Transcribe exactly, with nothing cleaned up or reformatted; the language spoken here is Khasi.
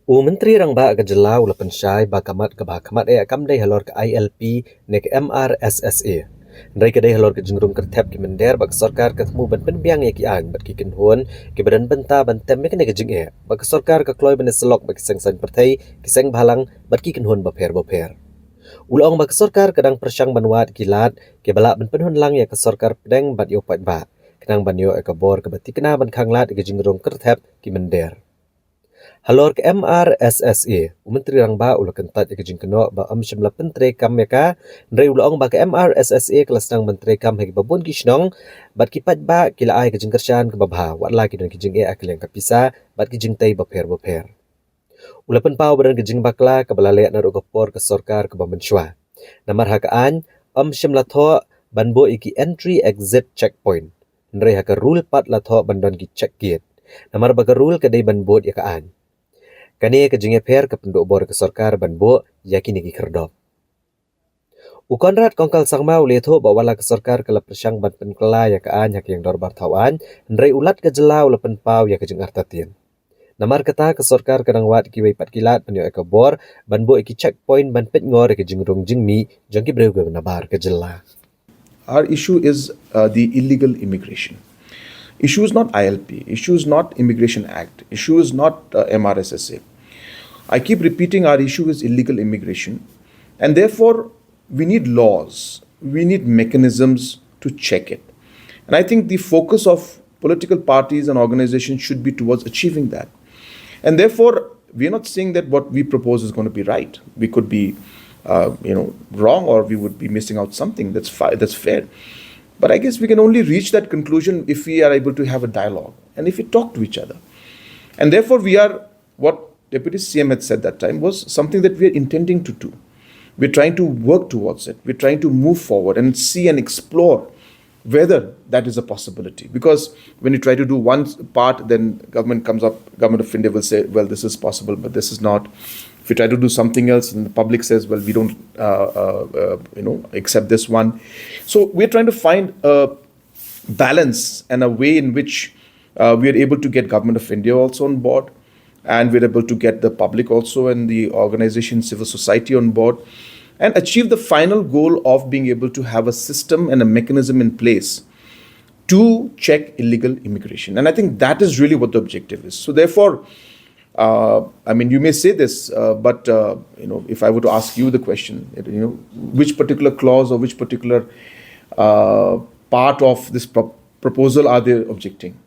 U Myntri Rangbah ka jylla u la pynshai ba ka mat kaba hakhmat eh kam dei halor ka I L P ne ka M R S S A. Hynrei ka dei halor ka jingrung kyrthep ki mynder ba ka sorkar ka thmu ban pynbiang ïa ki aiñ bad ki kynhun kiba don bynta ban tem ïa kane ka jingeh ba ka sorkar ka kloi ban ïasyllok bad ki seng saiñ pyrthei, ki seng bhalang bad ki kynhun bapher bapher. U la ong ba ka sorkar ka dang pyrshang ban wad ki lad kiba lah ban pynhun lang ïa ka sorkar pdeng bad ïa u paidbah, khnang ban ïoh ïa ka bor kaba thikna ban khanglad ïa ka jingrung kyrthep ki mynder. Halor ka M R S S A, u Myntri Rangbah u la kyntait ïa ka jingkynnoh ba ym shym la pyntreikam ïa ka, hynrei u la ong ba ka M R S S A ka la sdang ban treikam ha kiba bun ki shnong bad ki paidbah ki la ai ka jingkyrshan kaba bha, wat la ki don ki jingeh ha ka liang ka pisa bad ki jingtei bapher bapher. U la pynpaw ba don ka jingbakla kaba la leh naduh ka por ka sorkar kaba mynshuwa. Namar ha ka aiñ, ym shym la thoh ban buh ïa ki entry exit checkpoint, hynrei ha ka rule pat la thoh ban don ki check gate. Namar ba ka rule ka dei ban bud ïa ka aiñ. Kane ka jingïapher ka pynduh bor ïa ka sorkar ban buh ïa kine ki khyrdop. U Conrad Kongkal Sangma u la ïathuh ba wat la ka sorkar ka la pyrshang ban pynkylla ïa ka aiñ ha ka ïing dorbar thaw aiñ, hynrei u Lat ka jylla u la pynpaw ïa ka jingartatien. Namar kata ka sorkar ka dang wad kiwei pat ki lad ban ïoh ïa ka bor ban buh ïa ki checkpoint ban peit ngor ïa ka jingrung jingmih jong ki briew kiba nabar ka jylla. Our issue is uh, the illegal immigration. Issue is not I L P. Issue is not Immigration Act. Issue is not uh, M R S S A. I keep repeating our issue is illegal immigration. And therefore, we need laws. We need mechanisms to check it. And I think the focus of political parties and organizations should be towards achieving that. And therefore, we are not saying that what we propose is going to be right. We could be, uh, you know, wrong, or we would be missing out something. That's fi- that's fair. But I guess we can only reach that conclusion if we are able to have a dialogue and if we talk to each other. And therefore, we are what Deputy C M had said that time was something that we are intending to do. We're trying to work towards it. We're trying to move forward and see and explore whether that is a possibility. Because when you try to do one part, then government comes up, Government of India will say, well, this is possible, but this is not. If you try to do something else, and the public says, well, we don't, uh, uh, uh, you know, accept this one. So we're trying to find a balance and a way in which uh, we are able to get Government of India also on board, and we're able to get the public also and the organization, civil society on board, and achieve the final goal of being able to have a system and a mechanism in place to check illegal immigration. And I think that is really what the objective is. So therefore, uh, I mean, you may say this, uh, but uh, you know, if I were to ask you the question, you know, which particular clause or which particular uh, part of this pro- proposal are they objecting?